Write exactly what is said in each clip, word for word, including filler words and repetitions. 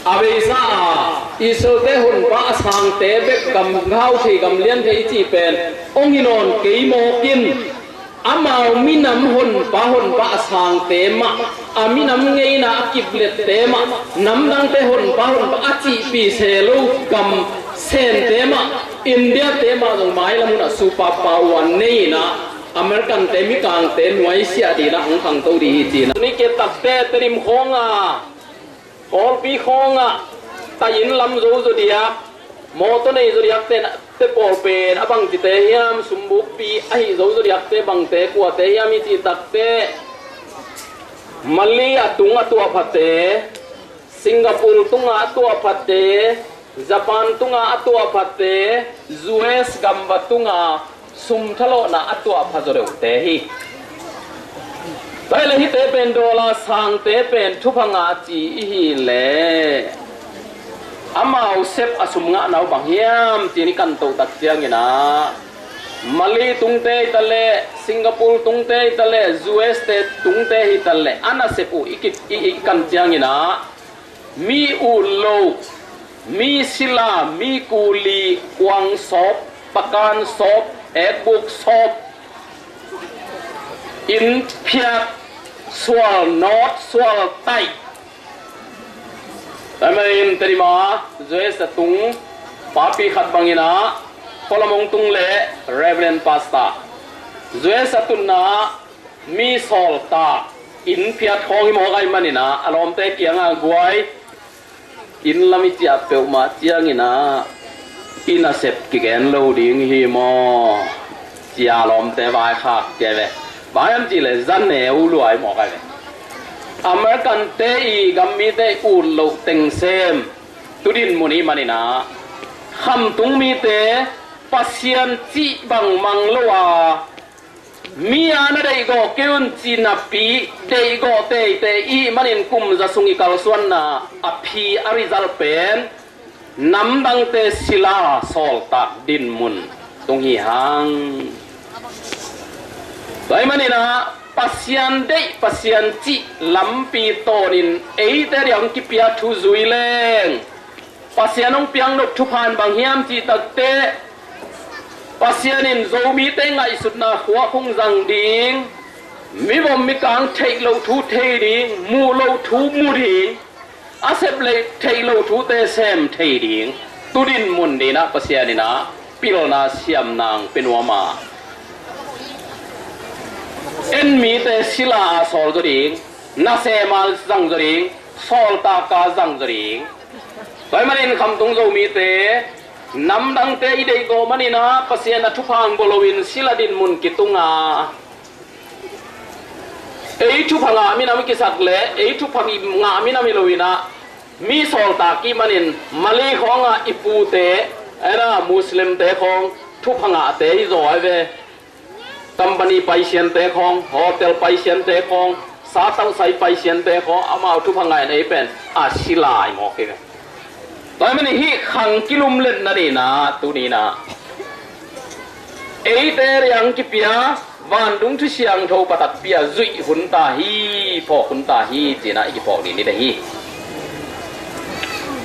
A beisa a Israelte honpa a sangte bek gam gau thei, gam lian thei i cih pen hong hi nawn kei mawk in, amau minam honpa, honpa a sangte mah, a minam ngeina a kiplette mah, namdangte honpa, honpa a cihpih se lo gam sente mah, Indiate mah zong mailam hunah superpower nei inah Americante, Mikangte nuaisiah dinah hong khangto dih hi cinah. Tuni ke takte Tedim khawngah, Kawlpi khawngah, taih inn lam zo zaw diak, mawtaw nei zaw diakte, te pawl pen a bangcite hiam, sumbukpi ahi zo zaw diakte bangte kuate hiam i cih takte, Mali a tung a tuahphate, Singapore tungah a tuahphate, Japan tungah a tuahphate, U S gamva tungah sum thalawhna a tuahpha zaw deuhte hi. Tua hileh hihte pen dollar sangte pen thupha ngah ci i hih leh, amau sep a sum ngahna uh bang hiam ci-in i kantoh tak cianginah, Mali tungte hi taleh, Singapore tungte hi taleh, U S te tungte hi taleh, a nasep uh i, i, i kan cianginah, mi ut lo, mi sila, mi kuli, kuang sawp, pakan sawp, ekbuk sawp, inn phiat, sual nawt, sual taih. Tua manin Tedim a U S a tung papi khat banginah, Khualamong tung le Reverend Pastor, U S a tunna mi sawltak, inn phiat khawng hi mawk ahih maninah, a lawmte kiangah guai, inn lam i ciah peuhmah cianginah, i nasep kigen lo ding hi maw, cia lawmte vaikhak cia ve. Bang hiam cihleh zaneu lua hi mawk ahi ve. Americante i gam mite i ut loh teng sem, tu dinmun i hih maninah, khamtung mite Pasian cih bang mang lo a, mi a na deihgawh kei un ci napi deihgawh teitei i hih manin kum za sung i kalsuanna a phi a result pen namdangte sila sawltak dinmun tung hi hang. Tua hih maninah Pasian deih, Pasian cih lampi tawnin eite diang kipia thu zui leng, Pasian hong piaknop thupha in bang hiam cih takte, Pasian in Zomite ngaihsutna khuak hong zang ding, mivom mikang theih loh thu thei ding, muh loh thu mu ding, a sep leh theih loh thute sem thei ding, tu dinmun dinah Pasian inah pilna siamna hong pia nuam a, en mite sila a sawl zaw ding, nasem a zang zaw ding, sawltak a zang zaw ding. Tua hih manin khamtung Zomite, namdangte i deihgawh maninah Pasian a thupha hong bua loin sila dinmun kitung a, ei thupha ngah minam i kisak leh ei thupha ngah minam hi loinah, mi sawltak i hih manin Mali khawngah i pute, ena Muslimte khawng thupha ngahte hi zaw ahi ve. Company paisiante khawng, hotel paisiante khawng, satauhsai paisiante khawng, amau thupha ngah in ei pen a sila hi mawk hi ve. Tua hih manin hih khang kilumletna dinah tuninah eite riang kipia, vantung thu siangtho patakpi a zuih hun ta hi, phawk hun ta hi cinah i kiphawk dih ni te hi.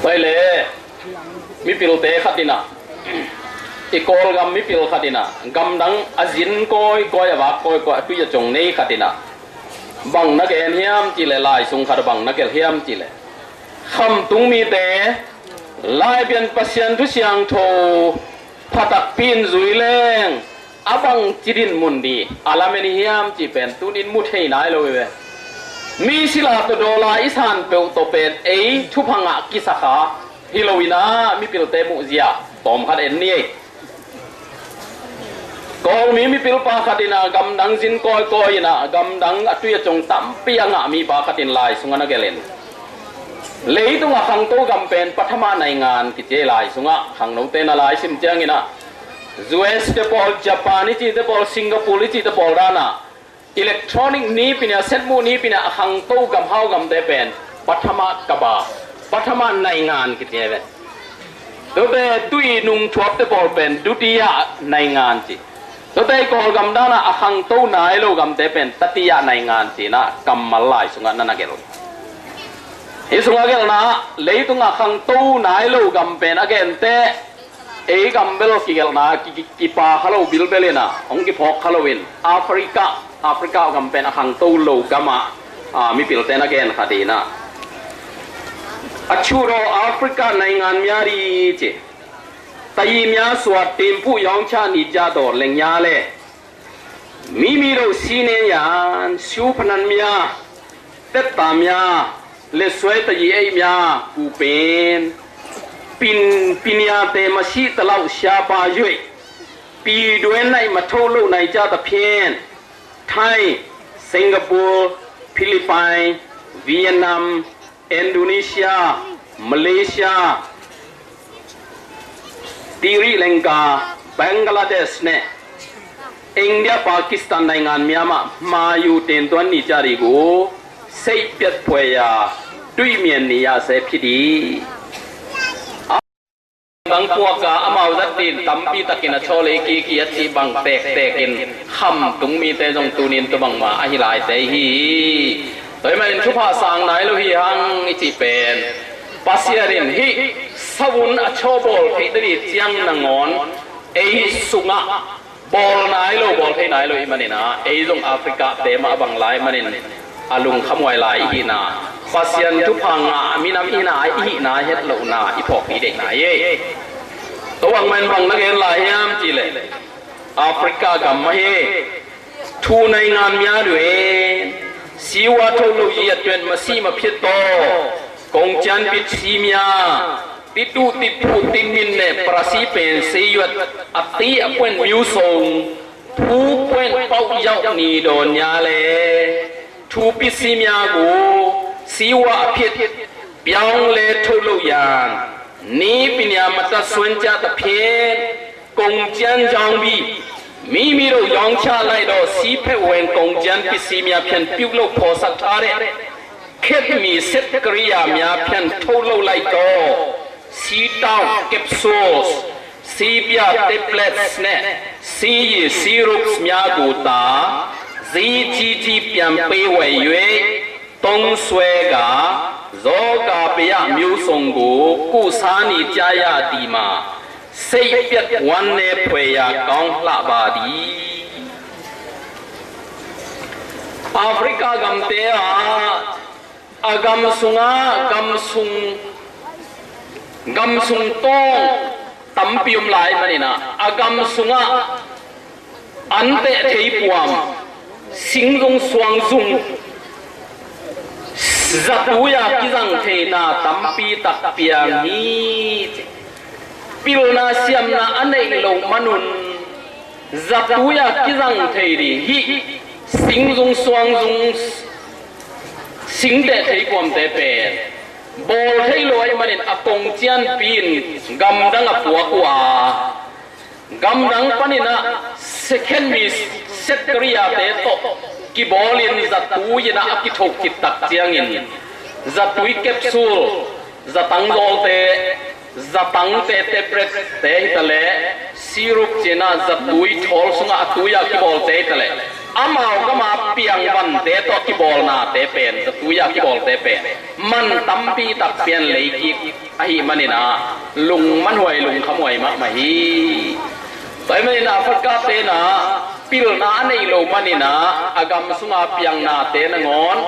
Tua hileh mipilte khat inah, i Kawlgam mipil khat inah, gamdang a zin kawikawi, a vak kawikawi, a tui a cong nei khat inah bang na gen hiam cihleh, lai sung khat bang na gelh hiam cihleh, khamtung mite Laipian Pasian thu siangtho phatakpi in zui leng a bangci dinmun dih a lamen i hiam cih pen tunin mu thei nai lo hi ve. Mi sila tawh dollar i san peuh tawh pen ei thupha ngah kisakha hi loinah mipilte muhzia tawmkhat en ni ei. Kawlmi mipilpa khat inah gamdang zin kawikawi inah gamdang a tui a cong tampi a ngah mipa khat in lai sungah na gelh in, leitung a khangto gam pen pathama naingan kici ei. Lai sungah khangnote na lai sim cianginah U S te pawl, Japan i cihte pawl, Singapore i cihte pawl danah electronic nipin a, setmuh nipin a khangto gam hau gamte pen pathama kaba, pathama naingan kici ei ve. Tuate tui nung thuapte pawl pen dutiya naingan ci. Tuate i Kawlgam danah a khangto nai lo gamte pen tatiya naingan cinah kammal lai sungah na na gelh uh hi. Hih sungah gelhna, leitungah khangto nai lo gam pen a gen teh, ei gam bel kigelhna ki, ki, kipa kha lo bilbel in ah, hong kiphawk kha lo in, Africa, Africa gam pen a khangto lo gam ah, a, mipilte in a gen kha ding in ah. အချို့သော အာဖရိကနိုင်ငံများသည် တယီများစွာ တင်ပို့ရောင်းချနေကြသော် လင်များလည်း မိမိတို့စီးနင်းရန် ဆူးပနံများ၊ သက်သာများ၊ လက်စွဲတယီအိတ်များကိုပင် ပင်ပညာသည်မရှိသလောက် ရှားပါး၍ ပြည်တွင်း၌မထုတ်လုပ်နိုင်ကြသဖြင့် ထိုင်း၊ စင်ကာပူ၊ ဖိလစ်ပိုင်၊ ဗီယက်နမ်၊ အင်ဒိုနီးရှား၊ မလေးရှား၊ သီရိလင်္ကာ၊ ဘင်္ဂလားဒေ့ရှ်နဲ့ အိန္ဒိယ၊ ပါကစ္စတန်နိုင်ငံများမှ မှာယူတင်သွင်းနေကြသည်ကို စိတ်ပျက်ဖွယ်ရာ တွေ့မြင်နေရဆဲဖြစ်သည်။ Bang puak a amau zat ding tampi takin a chawl ei kiki a cih bang tektek in khamtung mite zong tunin tua bangmah ahi laite hi. Tua ahih manin thupha sang nai lo hi hang i cih pen Pasian in hih savun a chaw bawl theih ding ciang nangawn ei sungah bawl nai lo, bawl thei nai lo i hih manin ah, ei zong Africa te mah a bang lai manin a lungkhamhuai lai i hihna, Pasian thupha ngah minam i hihna, i hihna het lohna i phawk ding deihna hi. Tua bang manin bang na gen lai hiam cih leh, Africa gam mah hi. ထိုနိုင်ငံများတွင် ဆေးဝါးထုတ်လုပ်ရေးအတွက် မရှိမဖြစ်သော ကုန်ကြမ်းပစ္စည်းများ သစ်တုသစ်ဖူးသစ်မင်းနဲ့ ပရစည်းပင်ဆေးရွက် အသီးအပွင့်မျိုးစုံ ထိုးပွင့်ပေါက်ရောက်နေသော်ငြားလည်း ထိုပစ္စည်းများကို ဆေးဝါးအဖြစ် ပြောင်းလဲထုတ်လုပ်ရန် နည်းပညာမတတ်စွမ်းကြသဖြင့် ကုန်ကြမ်းရောင်းပြီး မိမိတို့ရောင်းချလိုက်သော ဆေးဖက်ဝင်ကုန်ကြမ်းပစ္စည်းများဖြင့် ပြုလုပ်ဖော်စပ်ထားတဲ့ ခေတ်မီစက်ကိရိယာများဖြင့် ထုတ်လုပ်လိုက်သော ဆေးတောင့် capsules၊ ဆေးပြား tablets နဲ့ ဆေးရည် syrups များကိုသာ ဈေးကြီးကြီး ပြန်ပေးဝယ်၍ သုံးစွဲကာ ရောဂါဘယမျိုးစုံကို ကုစားနေကြရသည်မှာ စိတ်ပျက်ဝမ်းနည်းဖွယ်ရာ ကောင်းလှပါသည်။ Africa gamte ah, a gam sungah, gam sung, gam sung tawng tampi om lai manin ah, a gam sungah an teh thei puam, singzung suangzung, zatui a kizang theina tampi tak piang hi. Pilna siamna a neih loh manun zatui a kizang thei ding hih singzung suangzung, singteh thei puamte pen bawl thei lo ahih manin a kong cianpi in gamdang a puak uh a, gamdang panin ah second mi set kariate tawh kibawlin zatui in ah a kithoh khit tak ciangin zatui capsule, zatang zawlte, zatangte, tablet te hitaleh, syrup ci-in ah zatui thawl sungah a tui a kibawlte hitaleh, amau gam a piangvante tawh kibawlnate pen, zatui a kibawlte pen man tampi tak pian leikik ahih manin ah lungmanhuai, lungkhamhuai mahmah hi. Tua ahih manin ah Africa te in ah pilna a neih loh manin ah a gam sunga piangnate nangawn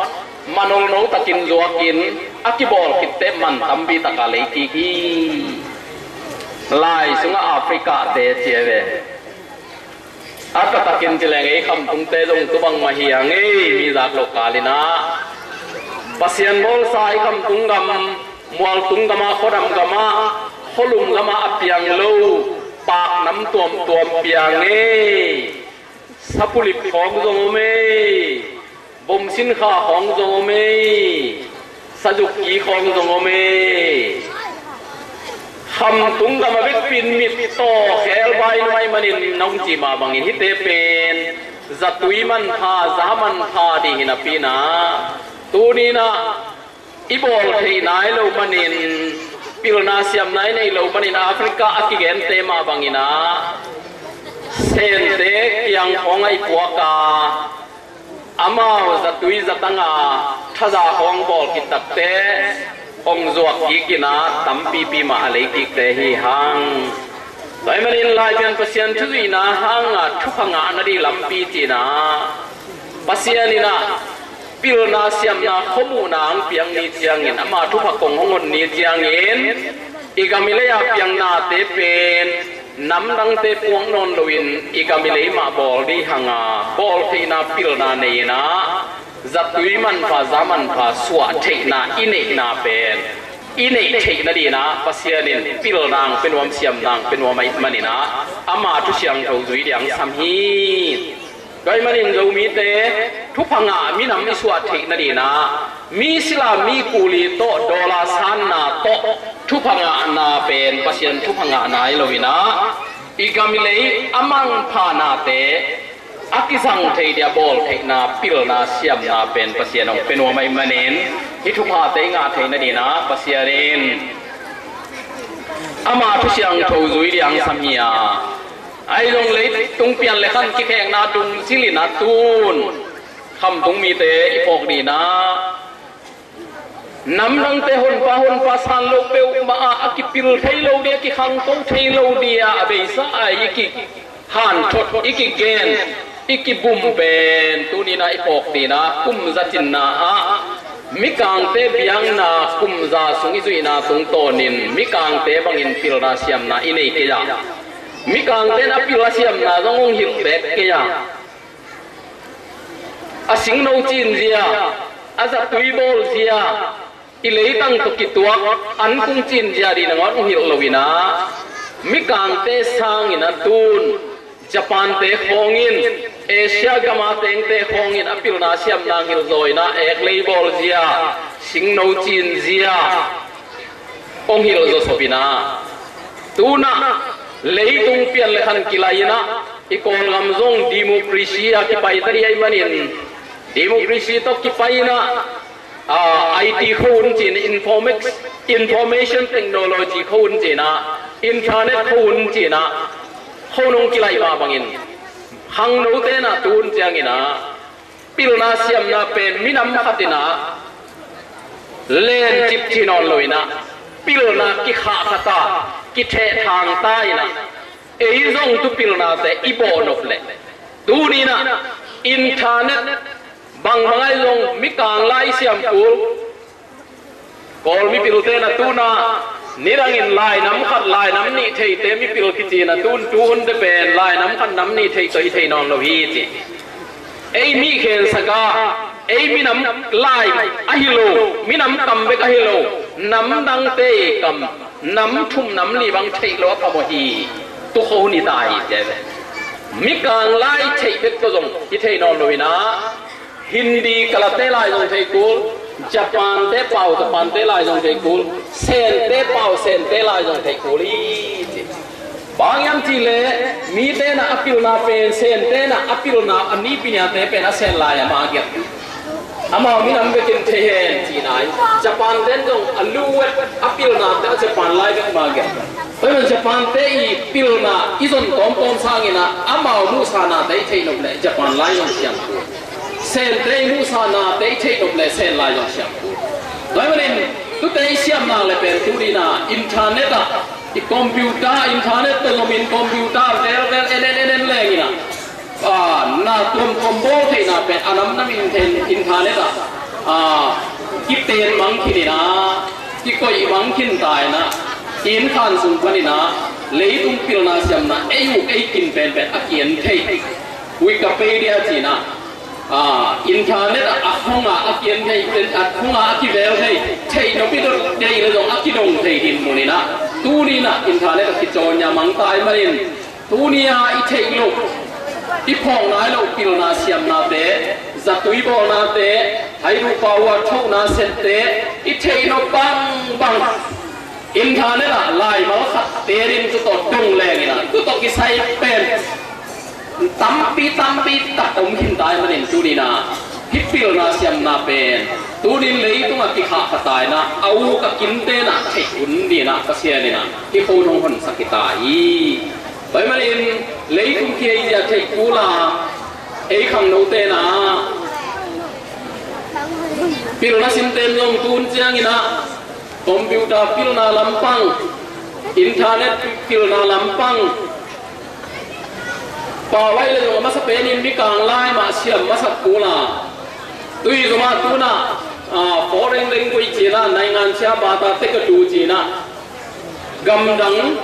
manolno takin zuakin a kibawl khitteh man tampi tak a leikik hi. Lai sungah Africa te ci a ve. A taktakin ci leng ei khamtungte zong tu bangmah hi a ngei, mi zak loh kal in ah Pasian bawlsa i khamtung gam, mualtung gam ah, khuadam gam ah, khualum gam ah a piang lo paknam tuamtuam piang ei. Sapulip khawng zong om ei. Bomsinkha khawng zong om ei. Sazukki khawng zong om ei. Khamtung gam a vekpi in mit tawh khel bai nuai manin nong cih mah bangin hihte pen zatui manpha, za manpha ding hi napi in ah, tuni in ah i bawl theih nai loh manin, pilna siamna i neih loh manin Africa a kigente mah bangin ah Sente kiang khawng ah i puak a, amau zatui zatang a thaza khawng bawl kik takte hong zuak kik in ah tampipi mah a lei kikte hi hang. Tua ahih manin Laipian Pasian thuzuihna hanga thupha ngah nading lampi ci-in ah Pasian in ah pilna siamna khuamuhna hong piak ni ciangin, ama thupha kong hong hon ni ciangin, i gam i lei a piang nate pen namdangte puak nawn loin i gam i lei mah bawl ding hanga, bawl theihna pilna nei in ah zatui manpha, za manpha suah theihna i neihna pen i neih theih nading in ah Pasian in pilna hong pia nuam, siamna hong pia nuam ahih manin ah ama thu siangtho zui ding hong sam hi. Tua ahih manin Zomite thupha ngah minam i suah theih nading in ah mi sila, mi kuli tawh, dollar sanna tawh thupha ngahna pen Pasian thupha ngahna hi lo in ah, i gam i lei a manpha nate a kizang thei ding a bawl theihna pilna siamna pen Pasian hong pia nuam ahih manin, hih thuphate i ngah theih nading in ah Pasian in ama thu siangtho zui ding hong sam hi a. Ahi zong leitung pian le khan kikhekna dungzui in ah tun khamtung mite i phawk ding in ah, namdangte honpa, honpa san lo peuhmah ah a kipil thei lo ding, a kikhangto thei lo ding a, a beisa a i kihanthot, i kigen, i kibum pen tuni in ah i phawk ding in ah, kum za tinna ah Mikangte biakna kum za sung i zuihna tungtawnin Mikangte bangin pilna siamna i nei kei a, Mikangte in a pilna siamna zong hong hilh bek kei a, a singno cin zia, a zatui bawl zia, i leitang tawh kituak an kung cin zia ding nangawn hong hilh lo in ah, Mikangte sangin ah tun Japante khawngin, Asia gama tengte khawngin a pilna siamna hong hilh zaw in ah, ek lei bawl zia, singno cin zia hong hilh zawsop in ah, tu-in ah leitung pian le khan kilai in ah, i Kawlgam zong democracy a kipai ta ding ahih manin, democracy tawh kipai in ah, ah, I T khuahun ci-in, informex-, information technology khuahun ci-in ah, internet khuahun ci-in ah, khuahun hong kilaih mah bangin, khangnote in ah tu-in ciangin ah pilna siamna pen minam khat in ah lencip ci nawn lo in ah, pilna kikhahkhia ta, kithehthang ta in ah, ei zong tu pilnate i bawhnop leh, tuni in ah internet bangbang ahi zong Mikang lai siam kul, Kawl mipilte in ah tu-in ah nidangin lainam khat, lainam nih theite mipil kici in ah, tu-in tuhunte pen lainam khat, nam nih theih tawh i thei nawn lo hi ci. Ei mi khensak a, ei minam lai ahi lo, minam kam bek ahi lo, namdangte kam, nam thum nam li bang theih loh a phamawh hi. Tu khuahun hi ta hi ci ve. Mikang lai theih bek tawh zong i thei nawn lo in ah, Hindi kalate lai zong thei kul, Japante pau Japante lai zong thei kul, Sente pau Sente lai zong thei kul hi ci. Bang hang hiam cih leh mite in ah a pilna pen, Sente in ah a pilna a nipi ni-a te pen a Sen lai a mah a gelh. Amau minam bekin thei hen cihna hi. Japante in zong a luet a pilnate a Japan lai bek mah a gelh. Tua ahih manin Japante i pilna i zon tawmtawm sangin ah amau muhsanate i theih nop leh Japan lai zong siam kul. Sente i muhsanate i theih nop leh Sen lai zong siam kul. Tua ahih manin tute i siamna le pen tuni in ah internet ah, i computer, internet tawh zomin computer velvel en en en en leng in ah, ah, na tuamtuam bawl theihna pen a namnam in internet ah, ah, kiten mang khin in ah, kikoih mang khin ta in ah, i innkhan sung panin ah leitung pilna siamna ei uk ei kin penpen a ki-en thei. Wikipedia ci-in ah, ah, internet ah a khong a a ki-en thei, a khong a a kivel thei, theih nop i deih leh zong a kidong thei dinmun in ah, tuni in ah internet ah kicawn nia mang ta ahih manin, tuni-a i theih loh, i phawk nai loh pilna siamnate, zatui bawlnate, haiduh pau a thohna sette, i theih nop bangbang internet ah laimal khat tenin tu tawh dong leng in ah, tu tawh kisai pen tampi tampi tak om khin ta ahih manin tuni in ah hih pilna siamna pen tuni in leitung ah kikhahkhia ta in ah, a uk a kinte in ah theih hun ding in ah Pasian in ah hih khuahun hong honsak hi ta hi. Tua ahih manin leitung kiheizia theih kul a, ei khangnote in ah Pilna simten zong tun ciangin ah computer pilna lampang, internet pilna lampang, pau aih le zong a masa penin Mikang lai mah siam masak kul a, tui zong ah tun ah, ah, foreign language cih ah naingan sia bata tekatu cih ah gamdang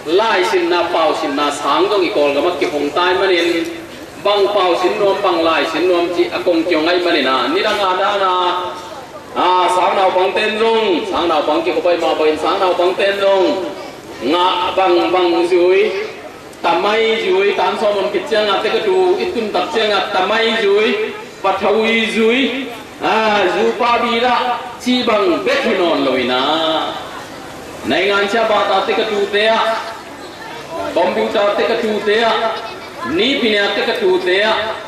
laisinna, pausinna sang zong i Kawlgam ah kihong tai manin, bang pausin nuam, bang laisin nuam cih a kong kiong aih manin ah, nidang a dan a, a, sangnaupangten zong, sangnaupang kikhop aih mah bangin sangnaupangten zong ngah bangbang zui, tamai zui, tan sawm hong khit ciangah tekatu i tuntak ciangah tamai zui, pathawi zui, a, zupa bida cih bang bek hi nawn lo in ah, naingan sia bata tekatute ah, computer tekatute ah, nipi ni a tekatute ah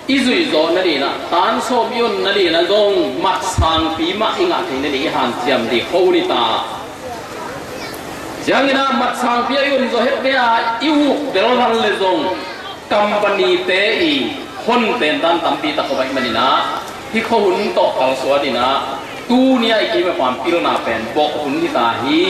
i zuih zawh nading ah, tan sawm i on nading ah zong mat sangpi mah i ngah thei nading i hanciam ding kho ni ta. Ciangin ah mat sangpi a i on zawh het kei a i uk del hal le zong company-te i hon tentan tampi tak khop aih manin ah, hih khuahun tawh kalsuan in ah, tuni a i kim a pan pilna pen bawh hun hi ta hi.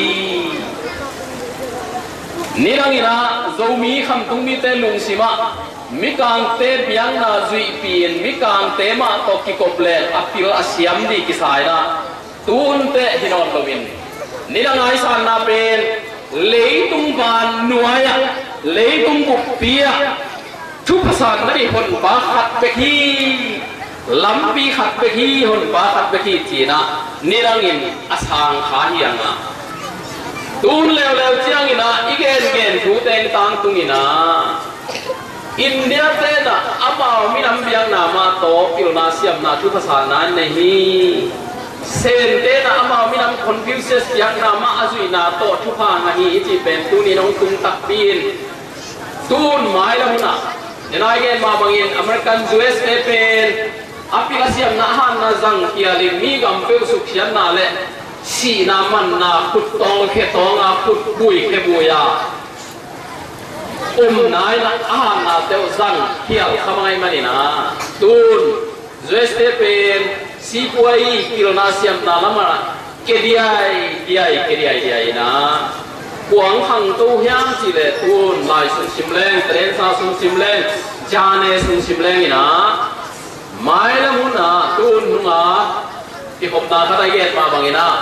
Nidang in ah Zomi khamtung mite lungsim ah Mikangte biakna zuihpih in Mikangte mah tawh kikop leng a pil a siam ding kisai in ah, tun teh hi nawn loin, nidang a i sanna pen leitung vannuai ah, leitung buppi ah thupha san nading honpa khat bek hi, lampi khat bek hi, honpa khat bek hi ci-in ah nidangin a sang kha hi hang a, tun leuleu ciangin ah i gengen thute in tangtung in ah, India-te in ah amau minam biakna mah tawh pilna siamna thupha sanna nei hi. Sente in ah amau minam Confucius biakna mah a zuihna tawh thupha ngah hi i cih pen tuni-in hong tung takpi in, tun mailam hun ah, nidang a i gen mah bangin American, U S A pen a pil a siamna a hatna zang khial in mi gam peuh suksiatna le sihna manna, khut tawng khe tawng a, khut bui khe bui a, omna in ah a hatnate uh zang khial kha bang ahih manin ah, tun U S A pen sipuai pilna siamna lamah kia diaidiai, kia diaidiai in ah, kua hong khangto hiam cih leh tun lai sung sim leng, Terensa sung sim leng, Jane sung sim leng in ah, mailam hun ah tun nung a kikhopna khat a i gen mah bangin ah,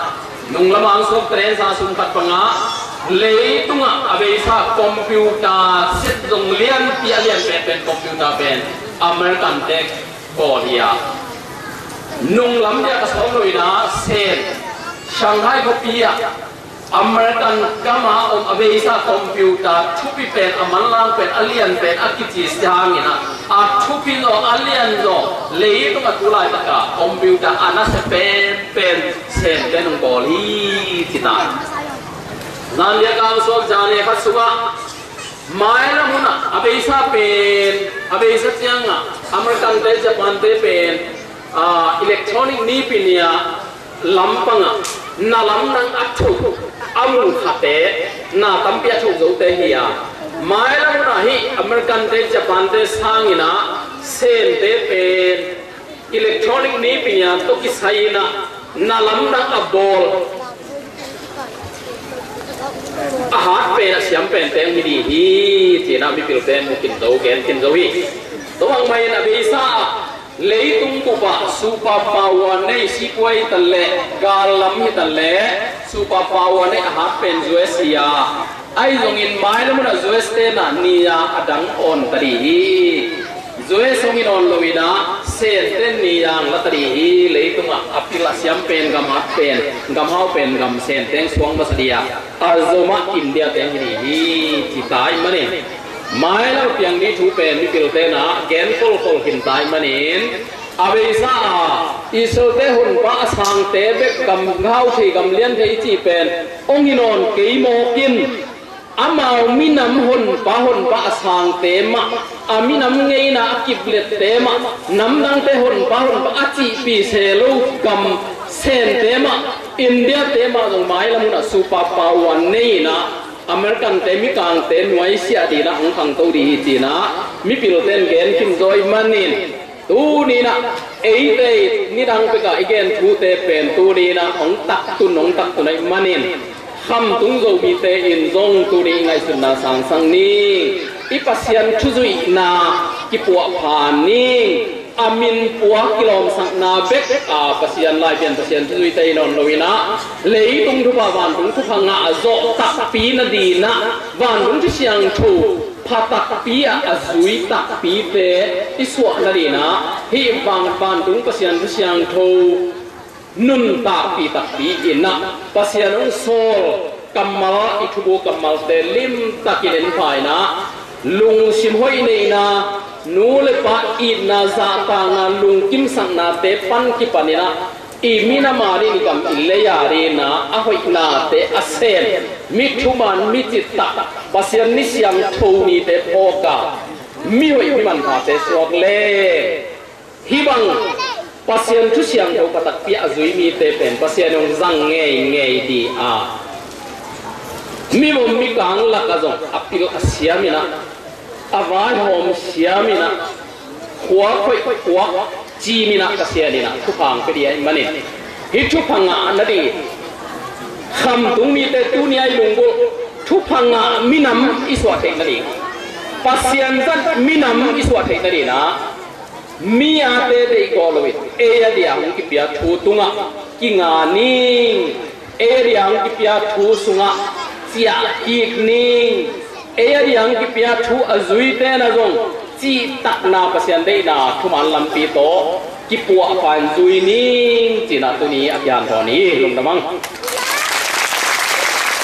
nung lamah hong suak Terensa sung khat bang ah, leitungah a beisa computer set zong lianpi a lian penpen computer pen American-te bawl hi a, nung lam diak a sawm lo in ah, Sen, Shanghai khuapi ah American gam a om a beisa computer thupi pen, a manlang pen, a lian pen a kici ciangin ah, a thupi zaw, a lian zaw, leitung a tu laitak a computer a nasia penpen Sente in hong bawl hi ci ta. Zan liak a hong suak Jane khat sungah, mailam hun ah a beisa pen, a beisa ciangah American-te, Japan-te pen, ah, electronic nipi ni a lampang ah na lamdang a thuk a mu khate, na tampi a thuk zote hi a, mailam hun ah hih American-te, Japan-te sangin ah Sente pen electronic nipi ni a tawh kisai in ah na lamdang a bawl, a hat pen, a siam pen teng hi ding hi ci-in ah mipilte mu khin zo, gen khin zo hi. Tua bang mah in a beisa ah leitung bup ah super power nei, sipuai hi ta leh, gal lam hi ta leh, super power nei a hat pen U S hi a, ahi zongin mailam hun ah U S-te in ah ni a a dang awn ta ding hi. U S hong hi nawn lo in ah Sente in ni a hong la ta ding hi. Leitung ah a pil a siam pen, gam hat pen, gam hau pen gam Sente hong suak masa ding a, a zom ah India-te hong hi ding hi ci ta ahih manin, mailam piang ding thu pen mipilte in ah gen kholkhol khin ta ahih manin, a beisa a Israel-te honpa a sangte bek gam hau thei, gam lian thei i cih pen hong hi nawn kei mawk in, amau minam honpa, honpa a sangte mah, a minam ngeina a kiplette mah, namdangte honpa, honpa a cihpih se lo gam Sente mah, India-te mah zong mailam hun ah super power nei in ah American-te, Mikangte nuaisiah ding in ah hong khangto ding hi ci-in ah mipilte in gen khin zo ahih manin, Tuni-in ah eite nidang pekah i gen thute pen tuni-in ah hong taktun, hong taktun ahih manin Khamtung Zomite in zong tuni i ngaihsutna sangsang ning. I Pasian thuzuihna kipuahpha ning. A min pua kilawmsakna bek a Pasian, Laipian Pasian thuzuite hi nawn lo-in ah leitung thupha, vantung thupha ngah zawh takpi nadingin ah vantung thu siangtho pha takpi ah a zui takpite i suah nadingin ah hih vantung Pasian thu siangtho nuntakpih takpi in ah Pasian hong sawl kammal, i thubu kammalte limtakin en pha-in ah lungsim hoih neihna, nu le pa itna, zahtakna, lungkimsaknate pan kipan in ah i minam adingin, i gam i lei adingin ah a hoihnate a sem, mi thuman, mi citak, Pasian mi siangtho nite phawk a, mi hoih mi manphate suak leng, hih bang Pasian thu siangtho pha takpi a zui mite pen Pasian hong zang ngeingei ding a, mi mawh mi kang lakah zong a pil a siam in ah, a vaihawm siam in ah, khuak hoih khuak cim in ah Pasian in ah thupha hong pia ding ahih manin hih thupha ngah nading, Khamtung mite tuni-a i lunggulh thupha ngah minam i suah theih nading, Pasian zat minam i suah theih nadingin ah mi ate deih gawh loin ei a dia hong kipia thu tungah kinga ning. Ei a dia hong kipia thu sungah ciah kik ning. Ei a dia hong kipia thu a zuite na zong cihtakna, Pasian deihna thuman lampi tawh kipuahpha in zui ning ci-in ah tuni a kianthawn hi. Lungdam hang.